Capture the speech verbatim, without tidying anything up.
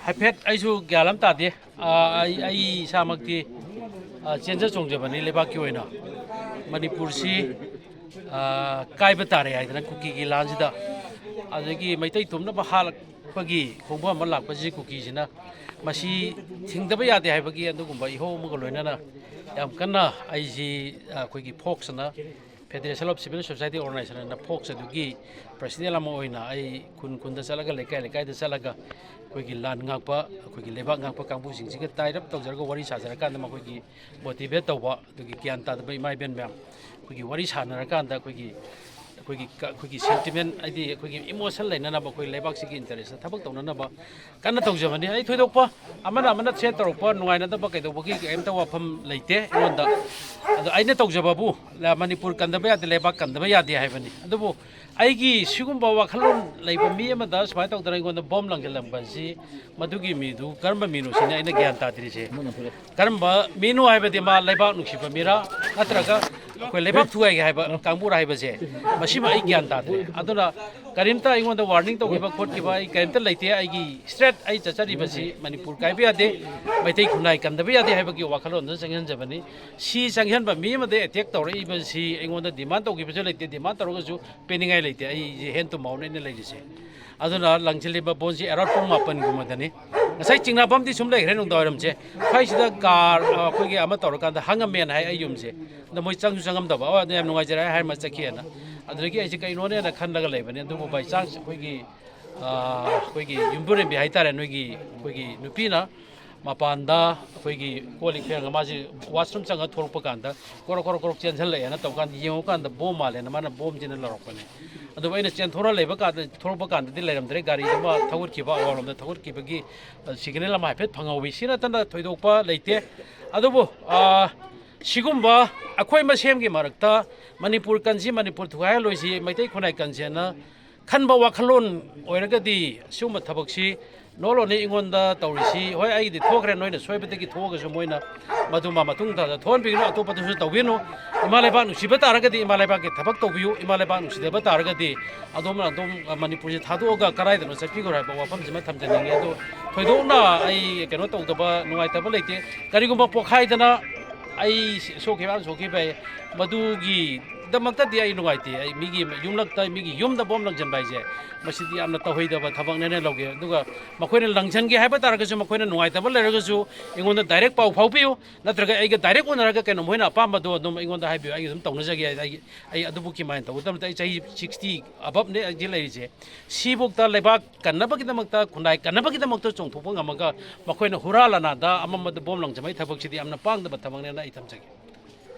ꯍꯥꯏꯐꯦꯠ ꯑꯩꯁꯨ ꯒ꯭ꯌꯥꯟ ꯑꯃ ꯇꯥꯗꯦ꯫ ꯑꯥ, ꯑꯩ, ꯑꯩ ꯏꯁꯥꯃꯛꯇꯤ, ꯑꯥ, ꯆꯦꯟꯖ ꯆꯣꯡꯖꯕꯅꯤ ꯂꯩꯕꯥꯛꯀꯤ ꯑꯣꯏꯅ꯫ ꯃꯅꯤꯄꯨꯔꯁꯤ, ꯑꯥ, ꯀꯥꯏꯕ ꯇꯥꯔꯦ ꯍꯥꯏꯗꯅ ꯀꯨꯀꯤꯒꯤ ꯂꯥꯟꯁꯤꯗ, ꯑꯗꯒꯤ ꯃꯩꯇꯩ ꯇꯨꯝꯅꯕ ꯍꯥꯠꯂꯛꯄꯒꯤ ꯈꯣꯡꯕ ꯑꯃ ꯂꯥꯛꯄꯁꯤ ꯀꯨꯀꯤꯁꯤꯅ, ꯃꯁꯤ ꯊꯤꯡꯗꯕ ꯌꯥꯗꯦ ꯍꯥꯏꯕꯒꯤ ꯑꯗꯨꯒꯨꯝꯕ ꯏꯍꯧ ꯑꯃꯒ ꯂꯣꯏꯅꯅ ꯌꯥꯝ ꯀꯟꯅ ꯑꯩꯁꯤ, ꯑꯩꯈꯣꯏꯒꯤ ꯐꯣꯛꯁꯅ, Federation of Civil Society Organization ꯍꯥꯏꯅ ꯐꯣꯛꯁ ꯑꯗꯨꯒꯤ ꯄ꯭ꯔꯁꯤꯗꯦꯟ ꯑꯃ ꯑꯣꯏꯅ ꯑꯩ ꯈꯨꯟ ꯈꯨꯟꯗ ꯆꯠꯂꯒ, ꯂꯩꯀꯥꯏ ꯂꯩꯀꯥꯏꯗ ꯆꯠꯂꯒ, ꯑꯩꯈꯣꯏꯒꯤ ꯂꯥꯟ ꯉꯥꯛꯄ, ꯑꯩꯈꯣꯏꯒꯤ ꯂꯩꯕꯥꯛ ꯉꯥꯛꯄ ꯀꯥꯡꯕꯨꯁꯤꯡꯁꯤꯒ ꯇꯥꯏꯔꯞ ꯇꯧꯖꯔꯒ ꯋꯥꯔꯤ ꯁꯥꯖꯔꯀꯥꯟꯗ ꯃꯈꯣꯏꯒꯤ ꯃꯣꯇꯤꯚꯦꯠ ꯇꯧꯕ, ꯑꯗꯨꯒꯤ ꯒ꯭ꯌꯥꯟ ꯇꯥꯗꯕ ꯏꯃꯥ ꯏꯕꯦꯟ ꯃꯌꯥꯝ ꯑꯩꯈꯣꯏꯒꯤ ꯋꯥꯔꯤ ꯁꯥꯟꯅꯔꯀꯥꯟꯗ ꯑꯩꯈꯣꯏꯒꯤ, ꯑꯩꯈꯣꯏꯒꯤ ꯀ-, ꯑꯩꯈꯣꯏꯒꯤ ꯁꯦꯟꯇꯤꯃꯦꯟ, ꯍꯥꯏꯗꯤ ꯑꯩꯈꯣꯏꯒꯤ ꯏꯃꯣꯁꯟ ꯂꯩꯅꯅꯕ, ꯑꯩꯈꯣꯏ ꯂꯩꯕꯥꯛꯁꯤꯒꯤ ꯏꯟꯇꯔꯦꯁꯇ ꯊꯕꯛ ꯇꯧꯅꯅꯕ ꯀꯟꯅ ꯇꯧꯖꯕꯅꯤ꯫ ꯑꯩ ꯊꯣꯏꯗꯣꯛꯄ ꯑꯃꯅ ꯑꯃꯅ ꯊ꯭ꯔꯦꯠ ꯇꯧꯔꯛꯄ, ꯅꯨꯡꯉꯥꯏꯅꯗꯕ ꯀꯩꯗꯧꯕꯒꯤ ꯀꯔꯤꯝꯇ ꯋꯥꯐꯝ ꯂꯩꯇꯦ ꯑꯩꯉꯣꯟꯗ꯫ ꯑꯗꯣ ꯑꯩꯅ ꯇꯧꯖꯕꯕꯨ ꯂ-, ꯃꯅꯤꯄꯨꯔ ꯀꯟꯗꯕ ꯌꯥꯗꯦ, ꯂꯩꯕꯥꯛ ꯀꯟꯗꯕ ꯌꯥꯗꯦ ꯍꯥꯏꯕꯅꯤ꯫ ꯑꯗꯨꯕꯨ ꯑꯩꯒꯤ ꯁꯤꯒꯨꯝꯕ ꯋꯥꯈꯜꯂꯣꯟ ꯂꯩꯕ ꯃꯤ ꯑꯃꯗ ꯁꯨꯃꯥꯏꯅ ꯇꯧꯗꯅ ꯑꯩꯉꯣꯟꯗ ꯕꯣꯝ ꯂꯪꯁꯤꯜꯂꯝꯕ ꯑꯁꯤ, ꯃꯗꯨꯒꯤ ꯃꯤꯗꯨ ꯀꯔꯝꯕ ꯃꯤꯅꯣ ꯁꯤꯅꯤ ꯑꯩꯅ ꯒ꯭ꯌꯥꯟ ꯇꯥꯗ꯭ꯔꯤꯁꯦ꯫ ꯀꯔꯝꯕ ꯃꯤꯅꯣ ꯍꯥꯏꯕꯗꯤ, ꯃꯥ ꯂꯩꯕꯥꯛ ꯅꯨꯡꯁꯤꯕ ꯃꯤꯔꯥ, ꯅꯠꯇ꯭ꯔꯒ ꯑꯩꯈꯣꯏ ꯂꯩꯕꯥꯛ ꯊꯨꯒꯥꯏꯒꯦ ꯍꯥꯏꯕ ꯀꯥꯡꯕꯨꯔꯥ ꯍꯥꯏꯕꯁꯦ, ꯃꯁꯤꯃ ꯑꯩ ꯒ꯭ꯌꯥꯟ ꯇꯥꯗ꯭ꯔꯦ꯫ ꯑꯗꯨꯅ ꯀꯔꯤꯝꯇ ꯑꯩꯉꯣꯟꯗ ꯋꯥꯔꯅꯤꯡ ꯇꯧꯈꯤꯕ ꯈꯣꯠꯈꯤꯕ ꯑꯩ ꯀꯔꯤꯝꯇ ꯂꯩꯇꯦ꯫ ꯑꯩꯒꯤ ꯁ꯭ꯇ꯭ꯔꯦꯠ ꯑꯩ ꯆꯠꯆꯔꯤꯕꯁꯤ ꯃꯅꯤꯄꯨꯔ ꯀꯥꯏꯕ ꯌꯥꯗꯦ, ꯃꯩꯇꯩ ꯈꯨꯟꯅꯥꯏ ꯀꯟꯗꯕ ꯌꯥꯗꯦ ꯍꯥꯏꯕꯒꯤ ꯋꯥꯈꯜꯂꯣꯟꯗꯨ ꯆꯪꯁꯤꯟꯖꯕꯅꯤ꯫ ꯁꯤ ꯆꯪꯁꯤꯟꯕ ꯃꯤ ꯑꯃꯗ ꯑꯦꯇꯦꯛ ꯇꯧꯔꯛꯏꯕꯁꯤ ꯑꯩꯉꯣꯟꯗ ꯗꯤꯃꯥꯟ ꯇꯧꯈꯤꯕꯁꯨ ꯂꯩꯇꯦ, ꯗꯤꯃꯥꯟ ꯇꯧꯔꯒꯁꯨ ꯄꯤꯅꯤꯡꯉꯥꯏ ꯂꯩꯇꯦ꯫ ꯑꯩꯁꯦ hand to mouth ꯑꯩꯅ ꯂꯩꯔꯤꯁꯦ꯫ ꯑꯗꯨꯅ ꯂꯪꯁꯤꯜꯂꯤꯕ ꯕꯣꯟꯁꯤ ꯑꯦꯔꯥꯎꯟ ꯄꯨꯡ ꯃꯥꯄꯟꯒꯨꯝꯕꯗꯅꯤ꯫ ꯉꯁꯥꯏ ꯆꯤꯡꯅꯐꯝꯗꯤ ꯁꯨꯝ ꯂꯩꯈ꯭ꯔꯦ ꯅꯨꯡꯗꯥꯡꯋꯥꯏꯔꯝꯁꯦ꯫ ꯁ꯭ꯋꯥꯏꯁꯤꯗ ꯀꯥꯔ, ꯑ, ꯑꯩꯈꯣꯏꯒꯤ ꯑꯃ ꯇꯧꯔꯀꯥꯟꯗ ꯍꯪꯉꯝꯃꯦꯅ ꯍꯥꯏ ꯑꯩ ꯌꯨꯝꯁꯦ꯫ ꯑꯗ ꯃꯣꯏ ꯆꯪꯁꯨ ꯆꯪꯉꯝꯗꯕ꯫ "ꯑꯣ, ꯑꯗꯨ ꯌꯥꯝ ꯅꯨꯡꯉꯥꯏꯖꯔꯦ" ꯍꯥꯏꯔꯝꯃ ꯆꯠꯈꯤꯑꯅ꯫ ꯑꯗꯨꯗꯒꯤ ꯑꯩꯁꯦ ꯀꯩꯅꯣꯅꯦꯅ ꯈꯜꯂꯒ ꯂꯩꯕꯅꯦ꯫ ꯑꯗꯨꯕꯨ by chance ꯑꯩꯈꯣꯏꯒꯤ, ꯑ, ꯑꯩꯈꯣꯏꯒꯤ ꯌꯨꯝꯕꯨꯔꯦꯝꯕꯤ ꯍꯥꯏꯇꯥꯔꯦ, ꯅꯣꯏꯒꯤ ꯑꯩꯈꯣꯏꯒꯤ ꯅꯨꯄꯤꯅ ꯃꯄꯥꯟꯗ ꯑꯩꯈꯣꯏꯒꯤ ꯀꯣꯜ ꯂꯤꯛ ꯐꯦꯡꯉꯒ ꯃꯥꯁꯤ ꯋꯥꯁꯔꯨꯝ ꯆꯪꯉ ꯊꯣꯛꯂꯛꯄ ꯀꯥꯟꯗ ꯀꯣꯔꯣꯛ ꯀꯣꯔꯣꯛ ꯀꯣꯔꯣꯛ ꯆꯦꯟꯁꯤꯜꯂꯛꯑꯦꯅ ꯇꯧꯀꯥꯟꯗ ꯌꯦꯡꯉꯨꯀꯥꯟꯗ ꯕꯣꯝ ꯃꯥꯜꯂꯦꯅ ꯃꯥꯅ ꯕꯣꯝꯁꯤꯅ ꯂꯧꯔꯛꯄꯅꯦ꯫ ꯑꯗꯨꯕꯨ ꯑꯩꯅ ꯆꯦꯟꯊꯣꯔ ꯂꯩꯕ ꯀꯥꯟꯗ, ꯊꯣꯛꯂꯛꯄ ꯀꯥꯟꯗꯗꯤ ꯂꯩꯔꯝꯗ꯭ꯔꯦ꯫ ꯒꯥꯔꯤꯗꯨꯃ ꯊꯧꯒꯠꯈꯤꯕ, ꯑꯋꯥꯡꯂꯣꯝꯗ ꯊꯧꯒꯠꯈꯤꯕꯒꯤ, ꯑ, ꯁꯤꯒꯅꯦꯜ ꯑꯃ ꯍꯥꯏꯐꯦꯠ ꯐꯪꯍꯧꯋꯤ꯫ ꯁꯤ ꯅꯠꯇꯅ ꯊꯣꯏꯗꯣꯛꯄ ꯂꯩꯇꯦ꯫ ꯑꯗꯨꯕꯨ, ꯑ, ꯁꯤꯒꯨꯝꯕ ꯑꯩꯈꯣꯏ ꯃꯁꯦꯟꯒꯤ ꯃꯔꯛꯇ ꯃꯅꯤꯄꯨꯔ ꯀꯟꯁꯤ, ꯃꯅꯤꯄꯨꯔ ꯊꯨꯒꯥꯏꯍꯜꯂꯣꯏꯁꯤ, ꯃꯩꯇꯩ ꯈꯨꯟꯅꯥꯏ ꯀꯟꯁꯦꯅ ꯑꯈꯟꯕ ꯋꯥꯈꯜꯂꯣꯟ ꯑꯣꯏꯔꯒꯗꯤ ꯁꯤꯒꯨꯝꯕ ꯊꯕꯛꯁꯤ ꯅꯣꯂꯣꯅꯤ ꯑꯩꯉꯣꯟꯗ ꯇꯧꯔꯤꯁꯤ꯫ ꯍꯣꯏ, ꯑꯩꯒꯤꯗꯤ ꯊꯣꯛꯈ꯭ꯔꯦ, ꯅꯣꯏꯅ ꯁꯣꯏꯕꯗꯒꯤ ꯊꯣꯛꯑꯒꯁꯨ ꯃꯣꯏꯅ ꯃꯗꯨ ꯃꯥ ꯃꯇꯨꯡ ꯇꯥꯗ ꯊꯣꯛꯍꯟꯕꯤꯒꯅꯨ, ꯑꯇꯣꯞꯄꯗꯁꯨ ꯇꯧꯕꯤꯅꯨ꯫ ꯏꯃꯥ ꯂꯩꯕꯥꯛ ꯅꯨꯡꯁꯤꯕ ꯇꯥꯔꯒꯗꯤ ꯏꯃꯥ ꯂꯩꯕꯥꯛꯀꯤ ꯊꯕꯛ ꯇꯧꯕꯤꯌꯨ, ꯏꯃꯥ ꯂꯩꯕꯥꯛ ꯅꯨꯡꯁꯤꯗꯕ ꯇꯥꯔꯒꯗꯤ ꯑꯗꯣꯝꯅ ꯑꯗꯨꯝ ꯃꯅꯤꯄꯨꯔꯁꯦ ꯊꯥꯗꯣꯛꯑꯒ ꯀꯗꯥꯏꯗꯅꯣ ꯆꯠꯄꯤꯈ꯭ꯔꯣ ꯍꯥꯏꯕ ꯋꯥꯐꯝꯁꯤꯃ ꯊꯝꯖꯅꯤꯡꯉꯤ꯫ ꯑꯗꯣ ꯊꯣꯏꯗꯣꯛꯅ ꯑꯩ ꯀꯩꯅꯣ ꯇꯧꯗꯕ, ꯅꯨꯡꯉꯥꯏꯇꯕ ꯂꯩꯇꯦ꯫ ꯀꯔꯤꯒꯨꯝꯕ ꯄꯣꯛꯈꯥꯏꯗꯅ ꯑꯩ ꯁꯣꯛꯈꯤꯕ, ꯑꯍꯟ ꯁꯣꯛꯈꯤꯕ ꯌꯥꯏ, ꯃꯗꯨꯒꯤꯗꯃꯛꯇꯗꯤ ꯑꯩ ꯅꯨꯡꯉꯥꯏꯇꯦ꯫ ꯑꯩ ꯃꯤꯒꯤ ꯌꯨꯝꯂꯛꯇ, ꯃꯤꯒꯤ ꯌꯨꯝꯗ ꯕꯣꯝ ꯂꯪꯁꯤꯟꯕ ꯍꯥꯏꯁꯦ, ꯃꯁꯤꯗꯤ ꯌꯥꯝꯅ ꯇꯧꯍꯩꯗꯕ ꯊꯕꯛꯅꯦꯅ ꯂꯧꯒꯦ꯫ ꯑꯗꯨꯒ ꯃꯈꯣꯏꯅ ꯂꯪꯁꯤꯟꯒꯦ ꯍꯥꯏꯕ ꯇꯥꯔꯒꯁꯨ, ꯃꯈꯣꯏꯅ ꯅꯨꯡꯉꯥꯏꯇꯕ ꯂꯩꯔꯒꯁꯨ ꯑꯩꯉꯣꯟꯗ ꯗꯥꯏꯔꯦꯛ ꯄꯥꯎ ꯐꯥꯎꯕꯤꯌꯨ, ꯅꯠꯇ꯭ꯔꯒ ꯑꯩꯒ ꯗꯥꯏꯔꯦꯛ ꯎꯅꯔꯒ ꯀꯩꯅꯣ ꯃꯣꯏꯅ ꯑꯄꯥꯝꯕꯗꯣ ꯑꯗꯨꯝ ꯑꯩꯉꯣꯟꯗ ꯍꯥꯏꯕꯤꯌꯨ, ꯑꯩ ꯑꯗꯨꯝ ꯇꯧꯅꯖꯒꯦ꯫ ꯑꯩ, ꯑꯩ ꯑꯗꯨꯕꯨꯛꯀꯤ ꯃꯥꯏꯅ ꯇꯧꯒꯗꯕ ꯅꯠꯇꯦ꯫ ꯑꯩ ꯆꯍꯤ sixty aboveꯅꯦ ꯑꯩꯁꯦ ꯂꯩꯔꯤꯁꯦ꯫ ꯁꯤꯐꯧꯗ ꯂꯩꯕꯥꯛ ꯀꯟꯅꯕꯒꯤꯗꯃꯛꯇ, ꯈꯨꯟꯅꯥꯏ ꯀꯟꯅꯕꯒꯤꯗꯃꯛꯇ ꯆꯣꯡꯊꯣꯛꯄ ꯉꯝꯃꯒ ꯃꯈꯣꯏꯅ ꯍꯨꯔꯥꯜ ꯂꯥꯟꯅꯥꯗ ꯑꯃꯃꯗ ꯕꯣꯝ ꯂꯪꯁꯤꯟꯕꯒꯤ ꯊꯕꯛꯁꯤꯗꯤ ꯌꯥꯝꯅ ꯄꯥꯡꯗꯕ ꯊꯕꯛꯅꯦꯅ ꯑꯩ ꯊꯝꯖꯒꯦ꯫